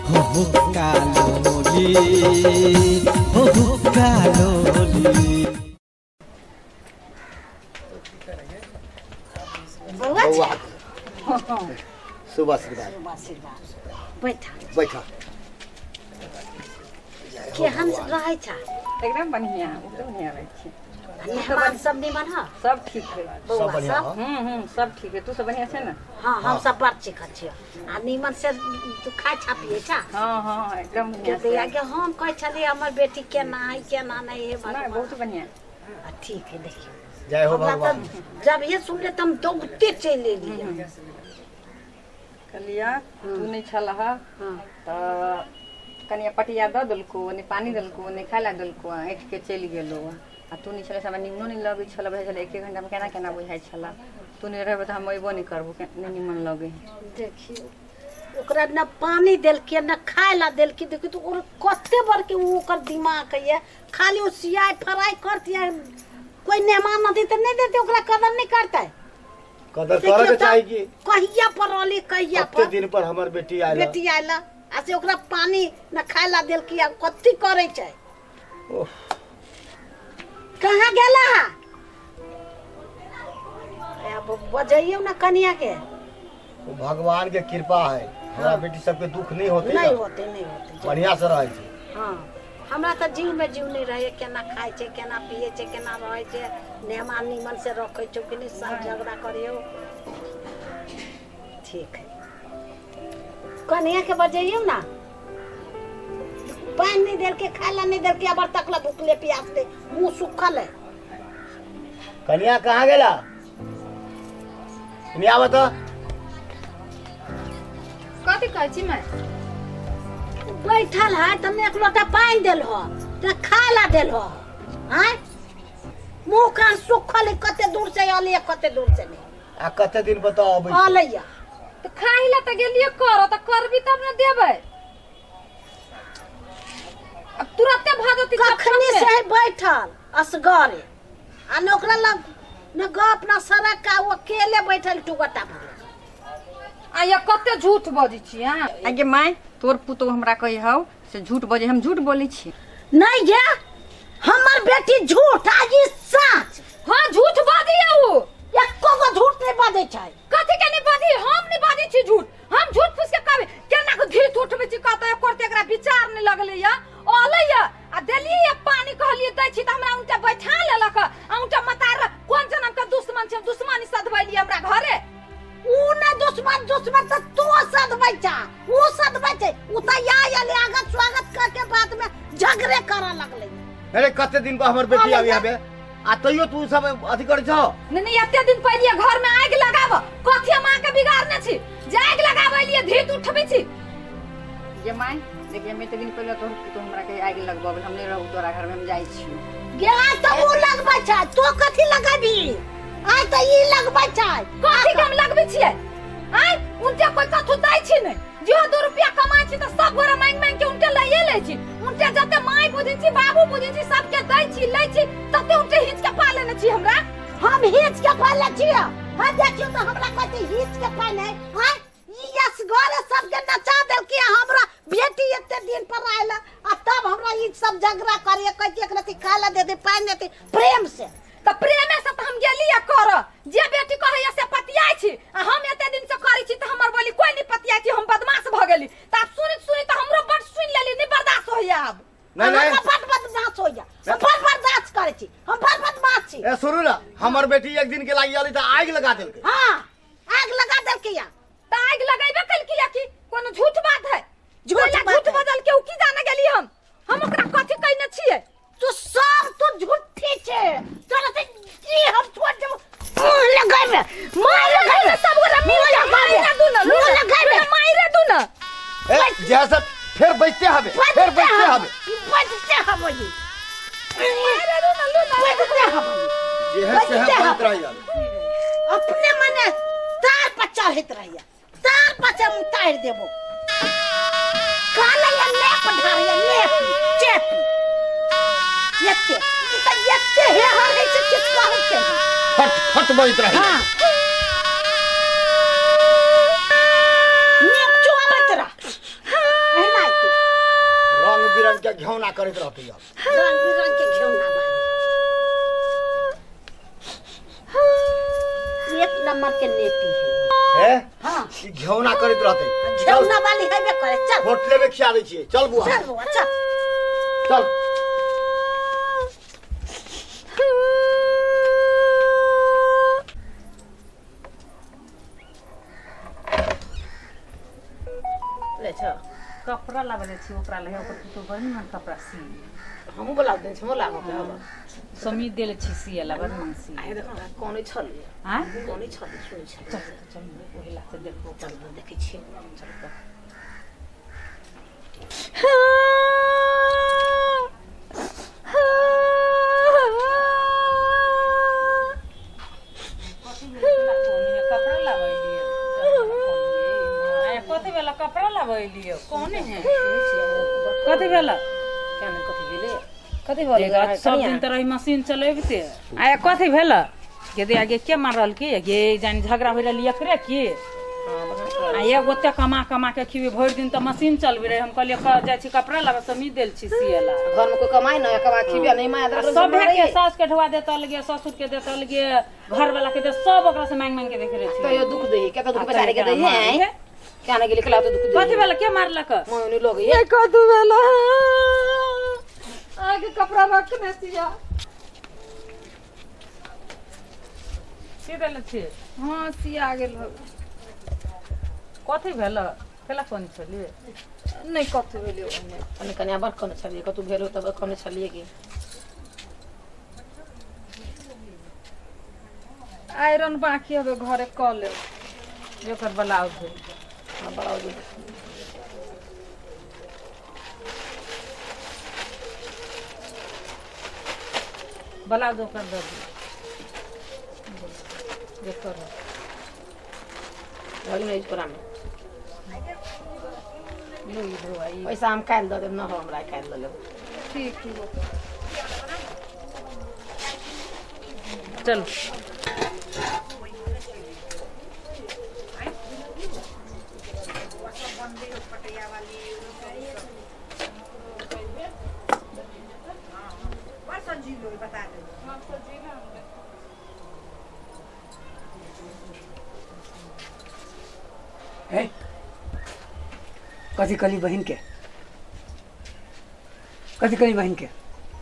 हो हुक्का लोली, हो हुक्का लोली। बौआ बौआ शुभ आशीर्वाद। शुभ आशीर्वाद। बैठा। बैठा। केहन रहै छ? एकदम बढ़िया, एकदम बढ़िया रहै छी। मेहमान सब निमन ह? सब ठीक है। बौआ सब बढ़िया सब? ह। सब ठीक है। तू सब बढ़िया छै ने? हाँ, हम सब बड़ ठीक छियै। आ निमन से तू खाइ छा पियै छा? हाँ हाँ, एकदम बढ़िया। के आगे हम कहै छलियै हमर बेटी केना है केना नहीं है। नहीं, भगवान। बहुत बढ़िया। आ, ठीक है, देखियौ जय हो हमरा भगवान। तऽ जब ये सुनले तऽ हम दौड़ते चलि एलियै। कहलिया तू नहीं छलह हाँ। तऽ कनिया पटिया दऽ देलको, ने पानी देलको, ने खाय लए देलको, आ ऐठ के चलि गेलो। आ तू नहि छलै से हमरा निमनो नहि लगै छल। बुझाइ छलै एके घंटामे केना केना बुझाइ छल। तू नहि रहबै तऽ हम अयबो नहि करबो, नहि निमन लगै है। देखियौ ओकरा न पानी देलकै न खाय ला देलकै। देखियौ तऽ ओकर कते बड़के ओ ओकर दिमाग ये, खाली ओ सियाइ फराइ करतियै। कोई मेहमान अथी तऽ नहि देतै, ओकरा कदर नहि करतै। कदर देखियौ करे के तऽ चाही कि कहिया पर रहली, कहिया कते पर दिन पर हमर बेटी आयल। बेटी आयल आ से ओकरा पानी न खाय ला देलकै आ कथी करै छै। ओह। कहाँ गेला? अब बजैयौ ना कनिया के। ओ भगवान के कृपा है, हमरा बेटी सबके दुख नहीं होते। नहीं ना। होते, नहीं होते। बढ़िया से रहे छै। हाँ, हमरा तऽ जीव में जीव नहीं रहे। केना खाइ छै, केना पिए छै, केना रहै छै, मेहमान निमन से रखै छौ कि नहीं, सब झगड़ा करियौ। ठीक है, कनिया के बजैयौ ना। पानि नहीं देलकै, खाय ला नहीं देलकै, अबर तक ला भूखले प्यासले मुंह सुखल है। कनिया कहाँ गेला? कनिया बता। कथी कहै छी मैं? बैठल है तऽ एक लोटा पानि देल हो तऽ खाय ला देल हो। आँय, मुंह कान सुखल है, कते दूर से अलिए कते दूर से नहीं। आ कते दिन बताओ अबै छै? अलैया तऽ खाइ ला तऽ गेलियै कर तऽ करबी तब ने देबै। अब तुरते भऽ जेतै। कखनी से है बैठल असगरे आ न ओकरा लग न गप न सड़क का, ओ अकेले बैठल टुकटा पर। आ ये कते झूठ बजै छी अहाँ। आगे माय, तोर पुतोह हमरा कहै हौ से झूठ बजै, हम झूठ बोलै छी? नहीं गे, हमर बेटी झूठ आ ई सच। हाँ, झूठ बजैया ओ। एको गो झूठ नहीं बजै छै। कथी के नहीं बजी? हम नहीं बजै छी झूठ? हम झूठ फूस के कहबै केना के धीत उठबै छी? कहतै करते एकरा विचार नहीं लगलै या अलै या आ देलियै या पानी कहलियै दै छी तऽ हमरा उनटा बैठा लेलक आ उनटा मतार कोन जनम के दुश्मन छै, दुश्मनी सधबैलियै हमरा घरे। ऊ न दुश्मन, दुश्मन तऽ तू सदबै छा, ऊ सदबै छै। ऊ तऽ या आयल आगत स्वागत करके बाद में झगड़े करऽ लगलै। अरे कते दिन पर हमर बेटी आबी हबे आ तैयो तू सब अथी करै छौ। नहीं नहीं, एते दिन पहिले घर में आगि लगाब, कथी हम अहाँके बिगाड़ने छी जे आगि लगाबै लिए धीत उठबै छी? गे माय, देखिए हम एते दिन पहिले तोहर पुतोह हमरा के आगि लगबऽ, हम नहि रहू तोरा घर में, हम जाइ छी। गे, आज तऽ ऊ लगबै छै, तू कथी लगबी? आज तऽ ई लगबै छै। कथी के हम लगबै छियै? आँय, उनके कोई कथू दै छी नहि। जो 2 रुपया कमाइ छी तऽ सब गोरे मांगि मांगि के उनके लइए लै छी। उनके जते माय बुझै छी, बाबू बुझै छी, सबके दै छी लै छी, तते उनके हिच के पालेने छी हमरा। हम हिच के पाले छियै? हाँ, देखियौ तऽ हमरा कहै छै हिच के पाले। आँय, ई असगरे सबके नचा देलकै। हमरा बेटी एते दिन पर आयल आ तब हमरा ई सब झगड़ा करे, कहै छै एक रत्ती खाय ला दे दे, पानि दे दे प्रेम से। तऽ प्रेमे से तऽ हम गेलियै कर। जे बेटी कहैया से पतियाइ छी आ हम एते दिन से करै छी तऽ हमर बोली कोई नहीं पतियाइ छी, हम बदमाश भऽ गेली। तऽ आब सुनि सुनि तऽ हमरो बड सुनि लेली, नहीं बर्दाश्त होइया आब। नहीं नहीं, हमरा बड बदमाश होइया, हम बड बर्दाश्त करै छी, हम बड बदमाश छी। ए सुनू ना, हमर बेटी एक दिन के लागि आली तऽ आगि लगा देलकै। हाँ, आग लगा देलकै या। तऽ आगि लगेबे केलकै या कि कोनो झूठ बात है? झूठ पहिले बात झूठ है। बजल के उ की जाने गेली हम ओकरा कथी कहने छियै? तू सब तू झूठी छे, तोरा से की हम छोड़ देबो। मुंह लगाबे, मुंह लगाबे, सब गोरा मिल के माइरे दू ना, मुंह लगाबे। माइरे दू ना। ए जैसे फिर बचते हबे, फिर बचते हबे। बचते हबे जी, माइरे दू ना, लू ना। बचते हबे। जे है से है, बचते बचत रहिया। अपने मने तार पर चढ़ैत रहिया, तार पर से हम उतारि देबो। काले या लेप ढारिया लेप चेपी एते ई तऽ एते हे हर है से किछु कहै छै नहि। फट फट बजत रहिया। हाँ, नेप चुआबैत रह एहिना। घिौना करैत रहतै अब। रंग बिरंग के घिउना बाली, एक नंबर के नेपी है। हे। हाँ। ई घिौना करैत रहतै। चल। घिउना वाली हेबे करे, चल। होटले में खिया दै छियै, चल बुआ। चल बौआ, चल। चल। ले छ। कपड़ा लाबले छी ओकरा लगे, ओकर पुतोह बड़ निमन कपड़ा सी। हमहूँ बोला देने छी, हमरो लागल हब। समी देले छी सिए ला, बड़ निमन सी। आइ देखो ना, कोने छल। आँय? कोने छल, सुनै छल। चल चल, ओहि लाथे देखबो। चल न, देखै छियै, चल त। कपड़ा लाबै लिए, कथी भेल? कपड़ा लाबै लिए कौन है? कथी भेल? क्या नहीं, कथी भेलै? कथी भेल? सब दिन तऽ रही मशीन चलेबते। आया कथी भेल? यदि आगे के मारल की गे जान, झगड़ा हो रहल एकरे की? आ एगो ओते कमा कमा के खिबी, भरि दिन तऽ मशीन चलबे रहे। हम कहलियै जाइ छी कपड़ा लाबे, समी देल छी सिए ला। घर में कोई कमाई न कमा खिबे नहीं माया। सब के सास के ढुआ देतल गे, ससुर के देतल गे, घर वाला के दे, सब ओकरा से मांग मांग के देख रहे छी। तैयो दुख दे, केतना दुख बेचारे के दे है। क्या ना गेले कला तो दुख दे। कथी भेल? के मारलक? मोनी लोग ये कथी भेल? आगे कपड़ा रखने छिया। सी देले छी? हाँ, सिया गेल हवे। कथी भेल? केला कोन छलियै? नहि, कथी भेलै ओहिमे? कने कन्या बड़ कने छलियै, कतौ भेल तब कने छलियै की। आयरन बाकी हवे, घरे कऽ लेब। एकर ब्लाउज भेल? हाँ, ब्लाउज। ब्लाउज ओकर दऽ दियौ, एकर। धरी नहीं कोरा में। लो ई धोआ ई। पैसा हम काल्हि दऽ देब न हो, हमरा काल्हि लऽ लेब। ठीक ठीक। चलू। है, कथी कहली बहिन के? कथी कहली बहिन के?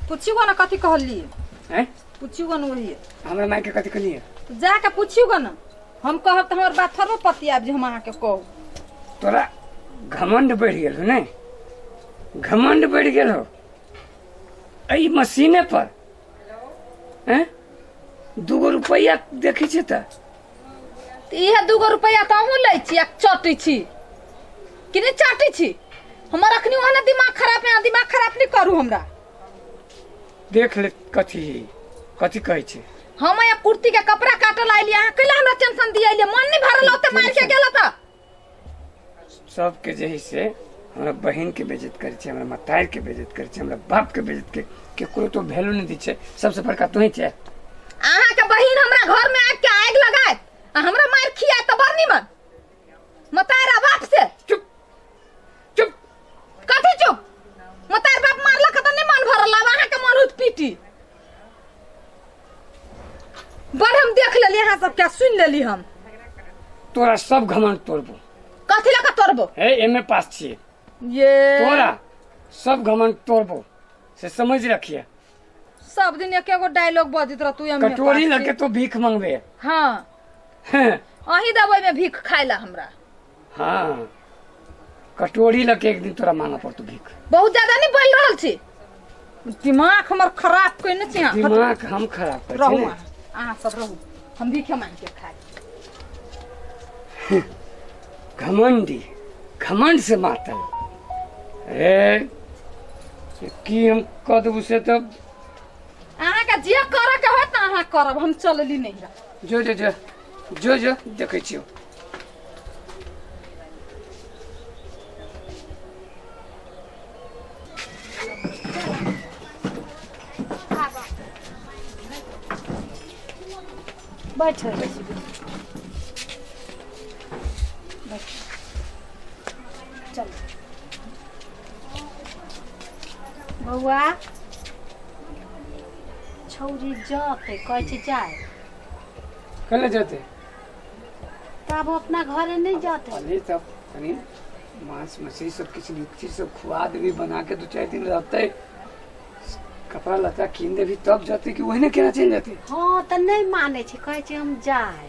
पूछियो ना, कथी कहलिए? हैं? पूछियो ना वही। हमरा माय के कथी कहली? जाके पूछियो ना। हम कहब तऽ हमर बात थोड़ो पतियाब जे हम अहाँके कहू। तोरा घमंड बढ़ि गेल हो ने? घमंड बढ़ि गेल हो एहि मशीने पर? हैं, दूगो रुपैआ देखै छियै तऽ। तऽ इहे दूगो रुपैआ तऽ अहूँ लै छी आ चटै छी कि नहि चटै छी? हमर अखनी ओहने दिमाग खराब है, अहाँ दिमाग खराब नहि करू हमरा। देख ले, कथी कथी कहै छै। हम यहाँ कुर्ती के कपड़ा काटल आइली, अहाँ कैला हमरा टेंशन दियैले? मन नहि भरल ओते मारि के गेल तऽ। सबके जे है से हमरा बहिन के बेइज्जत करै छै, हमरा मतार के बेइज्जत करै छै, हमरा बाप के बेइज्जत के केकरो तो वैल्यू नहि दै छै। सबसे बड़का तोही छै। अहाँ के बहिन हमरा घर में आबि के आगि लगायत आ हमरा मारि खियात तऽ बड़ निमन मतारा बाप से। चुप चुप। कथी चुप? मतार बाप मारलक तऽ नहि मन भरल, आब अहाँ के मन होत पीटी। बड़ हम देख लेली अहाँ सबके, सुनि लेली हम। तोरा सब घमंड तोड़बो। कथी लऽ कऽ तोड़बो? हे, एम ए पास छियै। ये तोरा सब घमंड तोड़बो से समझ रखिए। सब दिन एक एगो डायलॉग बजैत रहतू। एम ए कटोरी पास लके छी। तो भीख मंगबे। हाँ। हैं। अहीं देबै में भीख खाय ला हमरा? हाँ, कटोरी लके एक दिन तोरा मांगऽ पड़तो भीख। बहुत ज्यादा नहीं बोल रहल छी, दिमाग हमर खराब कइने छी अहाँ। दिमाग हम खराब करै छी रहू। ने? अहाँ सब रहू, हम भीखे मांगि के खाय। घमंडी, घमंड से मातल। अरे, की हम कऽ देबू से तऽ। अहाँके जे करऽ के होत ने अहाँ करब, हम चलली नहीं। जो जो जो जो जो, देखै छियौ। बैठ। चल। बौआ छौरी जते कहै छै जाय। कल जते? तब अपना घरे नहीं जते। अरे तब कनी मांस मछली सब किछु लीची सब खुआ देबी बना के, 2-4 दिन रहते, कपड़ा लत्ता कीन देबी तब जते कि ओहिने केना चलि जेतै? हाँ तऽ नहीं मानै छै, कहै छै हम जाय।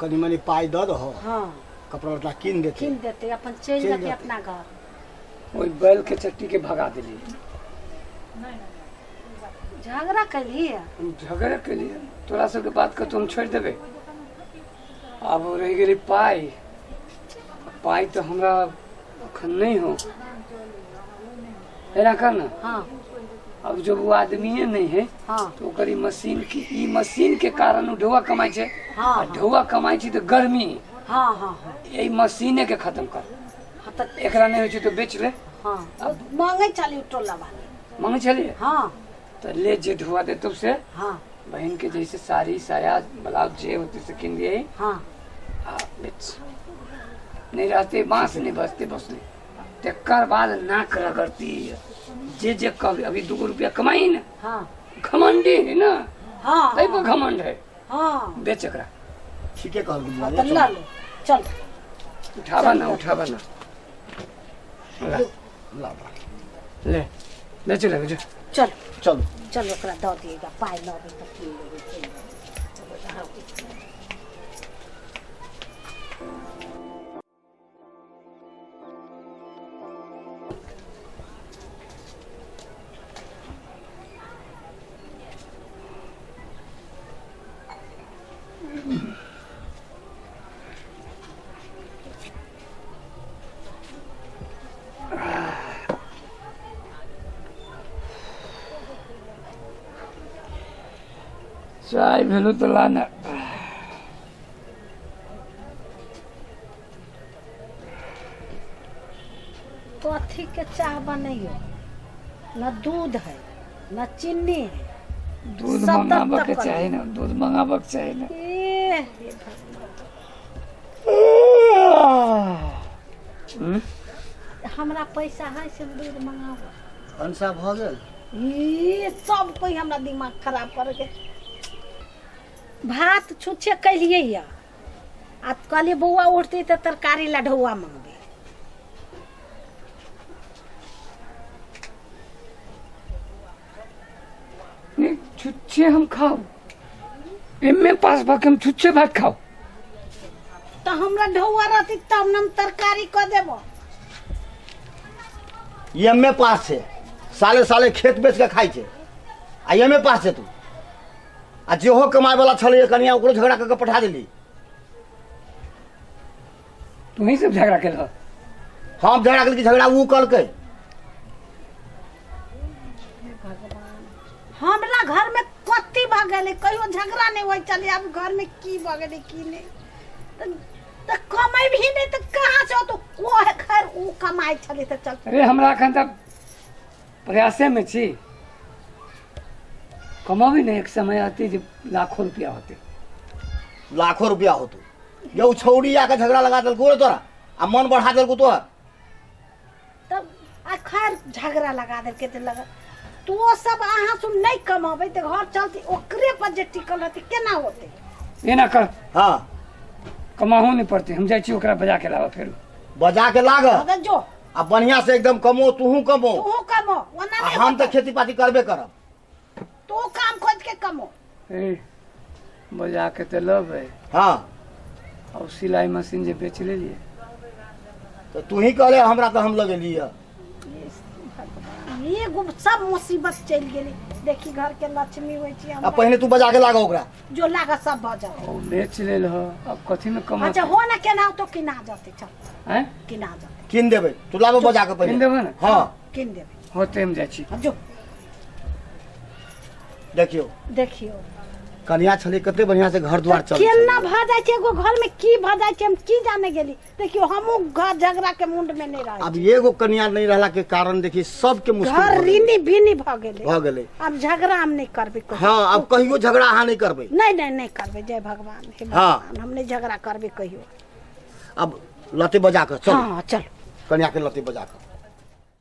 कनी मनी पाइ दऽ दहो। हाँ। कपड़ा लत्ता कीन देतै। कीन देतै, अपन चलि चलि जेतै जेतै। अपना घर। ओहि बैल के चट्टी के भगा देलियै। झगड़ा कैली? हम झगड़ा केलियै? तोरा सबके बात कतौ हम छोड़ि देबै? आब रहि गेलै पाइ। पाइ तऽ हमरा अखन नहि हो। एना कर ना। हाँ। अब जब वो आदमीये नहीं है तो ओकर ई मशीन की, ई मशीन के कारण ओ ढौआ कमाइ छै। आ ढौआ कमाइ छै तऽ गर्मी। हाँ हाँ हाँ एहि मशीने के खत्म कर। हाँ तऽ एकरा नहि होइ छै तऽ बेच ले। हाँ, मांगै छली टोला वाली। मांगै छलियै? हाँ। तऽ ले, जे ढौआ देतौ से हाँ बहन के जैसे साड़ी साया ब्लाउज जे होते से किन लिए। हाँ। आ बेच, नहीं रहते बांस नहीं बचते बसले। तकर बाद नाक रगड़ती है जे जे कभी अभी 2 रुपया कमाई ना। हाँ। घमंडी है ना। हाँ। तै पर घमंड है। हाँ। बेच एकरा। ठीके कहलकै बुआ। हाँ, तऽ लऽ ले चल। उठाबा ना, उठाबा ना। ला, ला। ले बेच ले, बेच। चल। चल। चल, ओकरा दऽ दिएगा पाइ, लबै तऽ कीन लेबै, चलि जेबै। चाय भेलो तऽ ला ना। कथी के चाह बनैयो? न दूध है न चीनी है। दूध सब मंगाबऽ के तक चाही ना, दूध मंगाबऽ के चाही ना। ए, हे भगवान। हम्म? हमरा पैसा है से हम दूध मंगाबो। भनसा भऽ गेल? ई सब कोई हमरा दिमाग खराब करे के। भात छुच्छे कैलियै या आ कहलियै बौआ उठतै तऽ तरकारी ला ढौआ मंगबै। नहीं, छुच्छे हम खाओ, एम ए पास भऽ के हम छुच्छे भात खाओ? तऽ हमरा ढौआ रहतै तब ने हम तरकारी कऽ देबो। एम ए पास छै, साले साले खेत बेच के खाइ छै आ एम ए पास छै तू। आ जेहो कमाय वाला छलै कनिया, ओकरो झगड़ा कऽ के पठा देली। तू ही सब झगड़ा केलह? हम झगड़ा केलकै? झगड़ा ऊ कलकै। हमरा घर में कथी भऽ गेलै? कहियो झगड़ा नहि होइ छलै, आब घर में की भऽ गेलै की नहि? तऽ कमाइ भी नहि तऽ कहाँ से होतो? ओ है, खैर ऊ कमाइ छलै तऽ चल। अरे हमरा एखन तक प्रयासे में छी, कमाबी ने, एक समय आती जे लाखों रुपया होते। लाखों रुपया होतो? यौ छौड़ी आके झगड़ा लगा देलको रे तोरा आ मन बढ़ा देलको तोहर। तब आ खैर झगड़ा लगा देलकै तऽ लगा। तो सब अहाँ सब नहि कमाबै तऽ घर चलतै? ओकरे पर जे टिकल रहतै केना होतै? एना कर। हाँ। कमाहू नहीं पड़ते, हम जाइ छी ओकरा बजा के लाबऽ फेर। बजा के लाग। हाँ तऽ जो। आ बढ़िया से एकदम कमो, तूहू कमो। तू कमो, ओना आ नहि हम तऽ होतै। खेती पाती करबे करब। तू काम खोज के कमो। ए, बजा के तऽ लबै। हाँ। और सिलाई मशीन जे बेच लेलियै? तऽ तू ही कहले हमरा तऽ हम लगेलियै। एगो सब मुसीबत चलि गेलै। देखी, घर के लक्ष्मी होइ छै आ हमरा। पहिने तू बजा के लाग ओकरा। जो लागत सब भऽ जाओ। ओ बेच लेल ह, अब कथी में कमा? अच्छा हो ना, केना तो किना जतै, चल। हैं? किना जतै। कीन देबै, तू लाबो बजा के पहिने। कीन देबै ने? हाँ। किन देबै। होते, हम जाइ छी। हाँ, जो। देखियौ। देखियौ। कनिया छलै कते बढ़िया से घर द्वार चल। केना भऽ जाइ छै एगो घर में? की भऽ जाइ छै हम की जाने गेली। देखियौ, हमहूँ घर झगड़ा के मुंड में नहीं रहे। अब एगो कनिया नहीं रहला के कारण देखी सबके मुश्किल घर भऽ गेलै। ऋणी भिनी भऽ गेलै। भऽ गेलै। आब झगड़ा हम नहीं करबै कहियो। हाँ, अब कहियो झगड़ा अहाँ नहीं करबै। नहीं नहीं, नहीं करबै। जय भगवान, हे हाँ। भगवान, हम नहीं झगड़ा करबै कहियो। अब लते बजा के चल। हाँ चल। कनिया के लते बजा के।